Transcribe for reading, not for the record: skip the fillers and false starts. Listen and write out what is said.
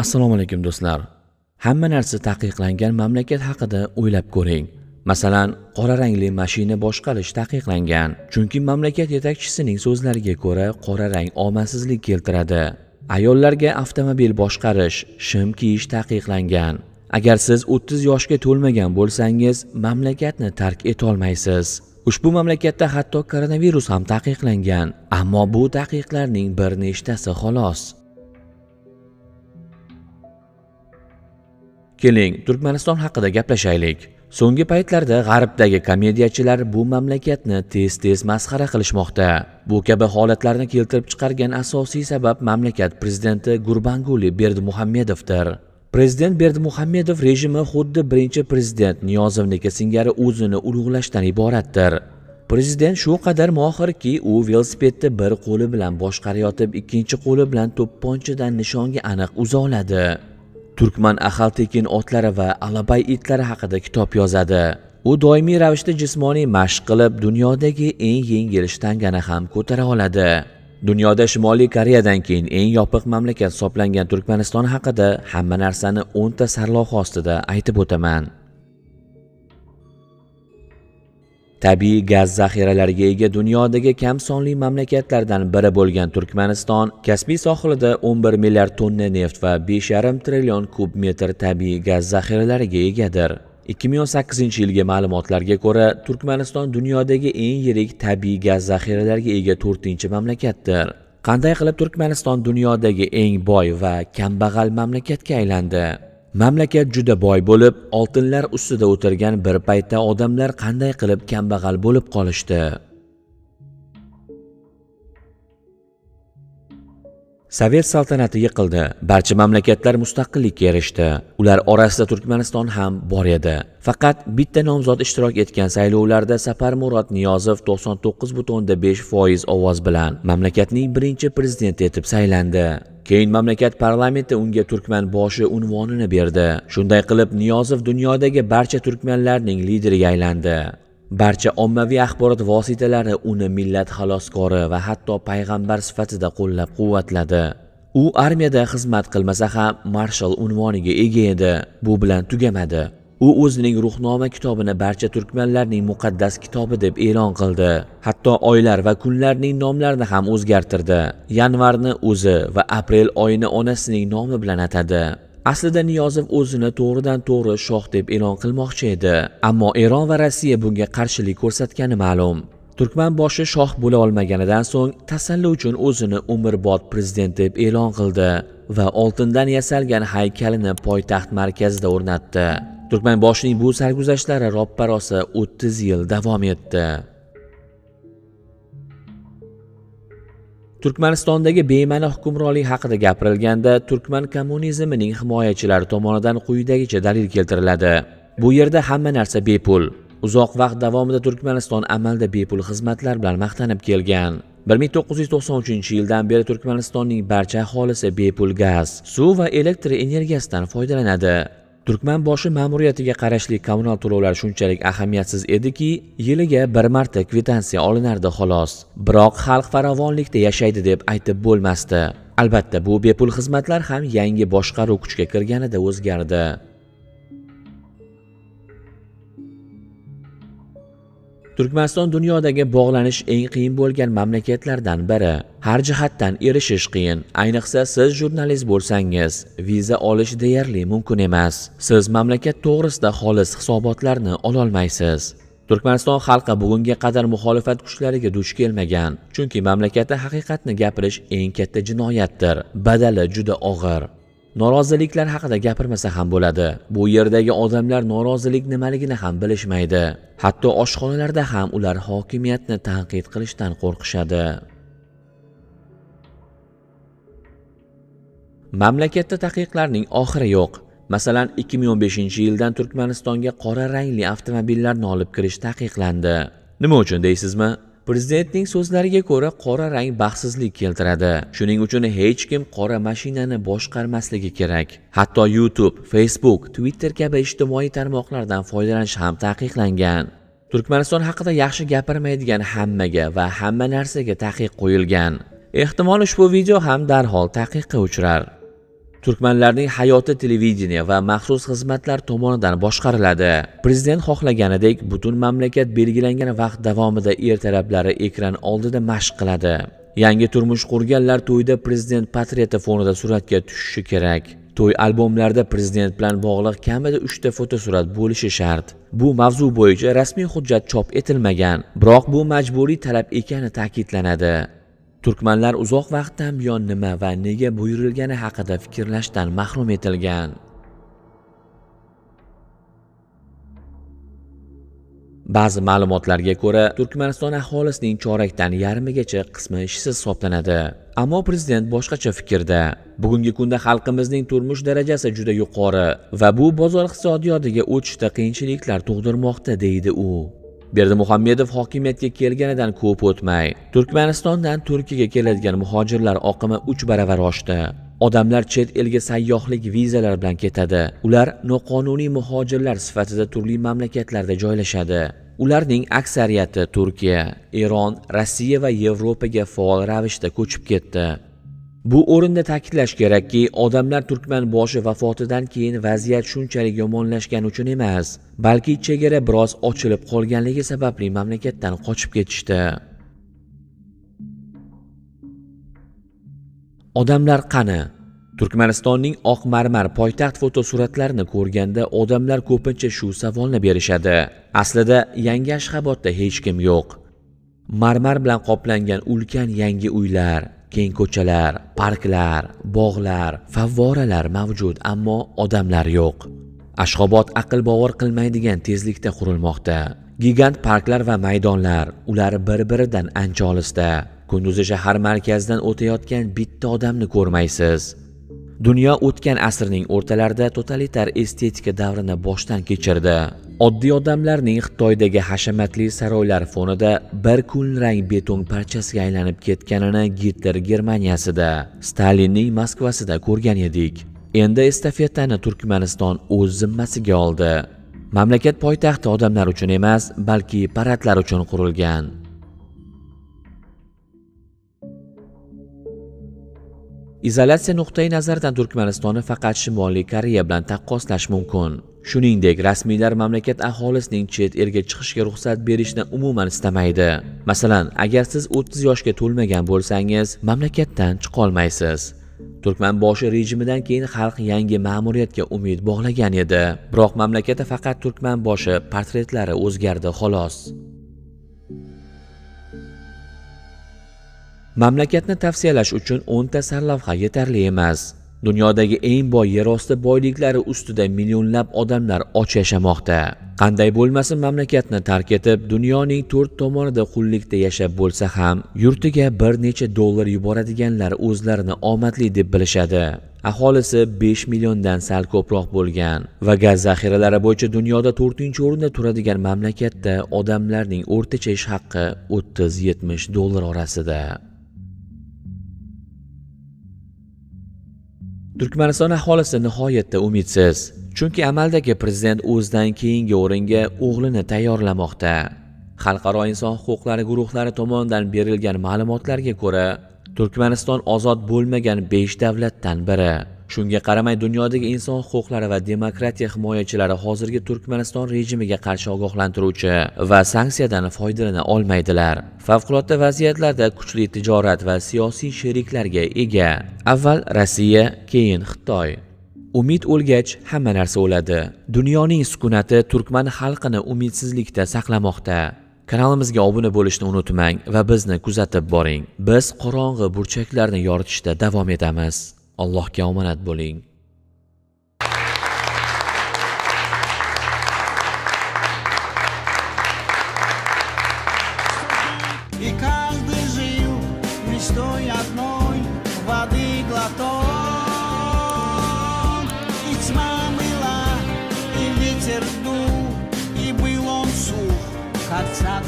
Assalomu alaykum do'stlar. Hamma narsa taqiqlangan mamlakat haqida o'ylab ko'ring. Masalan, qora rangli mashina boshqarish taqiqlangan, chunki mamlakat yetakchisining so'zlariga ko'ra qora rang omadsizlik keltiradi. Ayollarga avtomobil boshqarish, shim kiyish taqiqlangan. Agar siz 30 yoshga to'lmagan bo'lsangiz, mamlakatni tark eta olmaysiz. Ushbu mamlakatda hatto koronavirus ham taqiqlangan, ammo bu taqiqlarning bir nechtasi xolos. Keling, Turkmaniston haqida gaplashaylik. So'nggi paytlarda g'arbdagi komediyachilar bu mamlakatni tez-tez masxara qilishmoqda. Bu kabi holatlarni keltirib chiqargan asosiy sabab mamlakat prezidenti Gurbanguli Berdimuhamedovdir. Prezident Berdimuhamedov rejimi xuddi birinchi prezident Niyozovniki singari o'zini ulug'lashdan iboratdir. Prezident shu qadar mohirki, u velosipedni bir qo'li bilan boshqarayotib, ikkinchi qo'li bilan to'pponchadan nishonga aniq uza oladi. Turkman axaltekin otlari va alabay itlari haqida kitob yozadi. U doimiy ravishda jismoniy mashq qilib, dunyodagi eng yengil shtangani ham ko'tara oladi. Dunyoda Shimoliy Koreyadan keyin eng yopiq mamlakat hisoblangan Turkmaniston haqida hamma narsani 10 ta sarlavha ostida aytib o'taman. Tabiiy gaz zaxiralariga ega dunyodagi kam sonli mamlakatlardan biri bo'lgan Turkmaniston Kaspiy sohilida 11 milliard tonna neft va 5,5 trillion kub metr tabiiy gaz zaxiralariga egadir. 2018-yilgi ma'lumotlarga ko'ra, Turkmaniston dunyodagi eng yirik tabiiy gaz zaxiralariga ega 4-mamlakatdir. Qanday qilib Turkmaniston dunyodagi eng boy va kambag'al mamlakatga aylandi? Mamlakat juda boy bo'lib, oltinlar ustida o'tirgan bir paytda odamlar qanday qilib kambag'al bo'lib qolishdi? Sovet saltanati yiqildi. Barcha mamlakatlar mustaqillikka erishdi. Ular orasida Turkmaniston ham bor edi. Faqat bitta nomzod ishtirok etgan saylovlarda Saparmurod Niyozov 99,5% ovoz bilan mamlakatning birinchi prezidenti etib saylandi. Keyin mamlakat parlamenti unga Turkmanboshi unvonini berdi. Shunday qilib Niyozov dunyodagi barcha turkmanlarning lideriga aylandi. Barcha ommaviy axborot vositalari uni millat xaloskori va hatto payg'ambar sifatida qo'llab-quvvatladi. U armiyada xizmat qilmasa ham marshal unvoniga ega edi. Bu bilan tugamadi. U o'zining Ruhnoma kitobini barcha turkmanlarning muqaddas kitobi deb e'lon qildi. Hatto oylar va kunlarning nomlarini ham o'zgartirdi. Yanvarni o'zi va aprel oyini onasining nomi bilan atadi. Aslida Niyozov o'zini to'g'ridan-to'g'ri shoh deb e'lon qilmoqchi edi, ammo Eron va Rossiya bunga qarshilik ko'rsatgani ma'lum. Turkmanboshi shoh bo'la olmaganidan so'ng tasalli uchun o'zini umrbod prezident deb e'lon qildi va oltindan yasalgan haykalini poytaxt markazida o'rnatdi. Turkmanboshining bu sarguzashtlari roppa-rosa 30 yil davom etdi. Turkmanistondagi bema'ni hukmronlik haqida gapirilganda turkman kommunizmining himoyachilari tomonidan quyidagicha dalil keltiriladi. Bu yerda hamma narsa bepul. Uzoq vaqt davomida Turkmaniston amalda bepul xizmatlar bilan maqtanib kelgan. 1993-yildan beri Turkmanistonning barcha aholisi bepul gaz, suv va elektr energiyasidan foydalanadi. Turkmanboshi ma'muriyatiga qarashli kommunal to'lovlar shunchalik ahamiyatsiz ediki, yiliga bir marta kvitansiya olinardi xolos. Biroq xalq farovonlikda yashaydi deb aytib bo'lmasdi. Albatta, bu bepul xizmatlar ham yangi boshqaruv kuchga kirganida o'zgardi. Turkmaniston dunyodagi bog'lanish eng qiyin bo'lgan mamlakatlardan biri. Har jihatdan erishish qiyin. Ayniqsa siz jurnalist bo'lsangiz, viza olish deyarli mumkin emas. Siz mamlakat to'g'risida xolis hisobotlarni ololmaysiz. Turkmaniston xalqi bugunga qadar muxolifat kuchlariga duch kelmagan, chunki mamlakatda haqiqatni gapirish eng katta jinoyatdir. Badali juda og'ir. Noroziliklar haqida gapirmasa ham bo'ladi. Bu yerdagi odamlar norozilik nimaligini ham bilishmaydi. Hatto oshxonalarda ham ular hokimiyatni tanqid qilishdan qo'rqishadi. Mamlakatda taqiqlarning oxiri yo'q. Masalan, 2015-yildan Turkmanistonga qora rangli avtomobillarni olib kirish taqiqlandi. Nima uchun deysizmi? Prezidentning so'zlariga ko'ra, qora rang baxtsizlik keltiradi. Shuning uchun hech kim qora mashinani boshqarmasligi kerak. Hatto YouTube, Facebook, Twitter kabi ijtimoiy tarmoqlardan foydalanish ham taqiqlangan. Turkmaniston haqida yaxshi gapirmaydigan hammaga va hamma narsaga taqiq qo'yilgan. Ehtimol ushbu video ham darhol taqiqqa uchrar. Turkmanlarning hayoti televideniye va maxsus xizmatlar tomonidan boshqariladi. Prezident xohlaganidek butun mamlakat belgilangan vaqt davomida ertalablari ekran oldida mashq qiladi. Yangi turmush qurganlar to'yda prezident portreti fonida suratga tushishi kerak. To'y albomlarida prezident bilan bog'liq kamida 3 ta fotosurat bo'lishi shart. Bu mavzu bo'yicha rasmiy hujjat chop etilmagan, biroq bu majburiy talab ekani ta'kidlanadi. Turkmanlar uzoq vaqtdan buyon nima va nega buyurilgani haqida fikrlashdan mahrum etilgan. Ba'zi ma'lumotlarga ko'ra, Turkmaniston aholisining chorakdan yarmigacha qismi ishsiz hisoblanadi. Ammo prezident boshqacha fikrda. Bugungi kunda xalqimizning turmush darajasi juda yuqori va bu bozor iqtisodiyotiga o'tishda qiyinchiliklar tug'dirmoqda, deydi u. Berdimuhamedov hokimiyatga kelganidan ko'p o'tmay, Turkmanistondan Turkiyaga keladigan muhojirlar oqimi 3 baravar oshdi. Odamlar chet elga sayyohlik vizalari bilan ketadi. Ular noqonuniy muhojirlar sifatida turli mamlakatlarda joylashadi. Ularning aksariyati Turkiya, Eron, Rossiya va Yevropaga faol ravishda ko'chib ketdi. Bu o'rinda ta'kidlash kerakki, odamlar Turkmanboshi vafotidan keyin vaziyat shunchalik yomonlashgani uchun emas, balki chegara biroz ochilib qolganligi sababli mamlakatdan qochib ketishdi. Odamlar qani? Turkmanistonning oq marmar poytaxt fotosuratlarini ko'rganda odamlar ko'pincha shu savolni berishadi. Aslida yangi Ashxobodda hech kim yo'q. Marmar bilan qoplangan ulkan yangi uylar, keng ko'chalar, parklar, bog'lar, favvoralar mavjud, ammo odamlar yo'q. Ashxobod aql bovar qilmaydigan tezlikda qurilmoqda. Gigant parklar va maydonlar, ular bir-biridan ancha olisda. Kunduzi shahar markazidan o'tayotgan bitta odamni ko'rmaysiz. Dunyo o'tgan asrning o'rtalarida totalitar estetika davrini boshdan kechirdi. Oddiy odamlarning Xitoydagi hashamatli saroylar fonida bir kulrang beton parchasiga aylanib ketganini Gitler Germaniyasida, Stalinning Moskvasida ko'rgan edik. Endi estafetani Turkmaniston o'z zimmasiga oldi. Mamlakat poytaxti odamlar uchun emas, balki paradlar uchun qurilgan. Izolyatsiya nuqtai nazaridan Turkmanistonni faqat Shimoliy Koreya bilan taqqoslash mumkin. Shuningdek, rasmiylar mamlakat aholisining chet elga chiqishiga ruxsat berishni umuman istamaydi. Masalan, agar siz 30 yoshga to'lmagan bo'lsangiz, mamlakatdan chiqa olmaysiz. Turkmanboshi rejimidan keyin xalq yangi ma'muriyatga umid bog'lagan edi. Biroq mamlakatda faqat Turkmanboshi portretlari o'zgardi, xolos. Mamlakatni tavsiyalash uchun 10 ta sarlavha yetarli emas. Dunyodagi eng boy yerosti boyliklari ustida millionlab odamlar och yashamoqda. Qanday bo'lmasin mamlakatni tark etib, dunyoning 4 tomonida qullikda yashab bo'lsa ham, yurtiga bir necha dollar yuboradiganlar o'zlarini omadli deb bilishadi. Aholisi 5 milliondan sal ko'proq bo'lgan va gaz zaxiralari bo'yicha dunyoda 4-o'rinda turadigan mamlakatda odamlarning o'rtacha ish haqqi 30-70 dollar orasida. Turkmaniston aholisi nihoyatda umidsiz, chunki amaldagi prezident o'zidan keyingi o'ringa o'g'lini tayyorlamoqda. Xalqaro inson huquqlari guruhlari tomonidan berilgan ma'lumotlarga ko'ra, Turkmaniston ozod bo'lmagan 5 davlatdan biri. Shunga qaramay dunyodagi inson huquqlari va demokratiya himoyachilari hozirgi Turkmaniston rejimiga qarshi ogohlantiruvchi va sanksiyadan foydalana olmaydilar. Favqulodda vaziyatlarda kuchli tijorat va siyosiy sheriklarga ega. Avval Rossiya, keyin Xitoy. Umid o'lgach hamma narsa o'ladi. Dunyoning sukunati turkman xalqini umidsizlikda saqlamoqda. Kanalimizga obuna bo'lishni unutmang va bizni kuzatib boring. Biz qorong'i burchaklarni yoritishda davom etamiz. Allohga omonat bo'ling. И каждый жил мечтой одной, воды глоток. И тьма была, и ветер дул, и был он сух, как сад.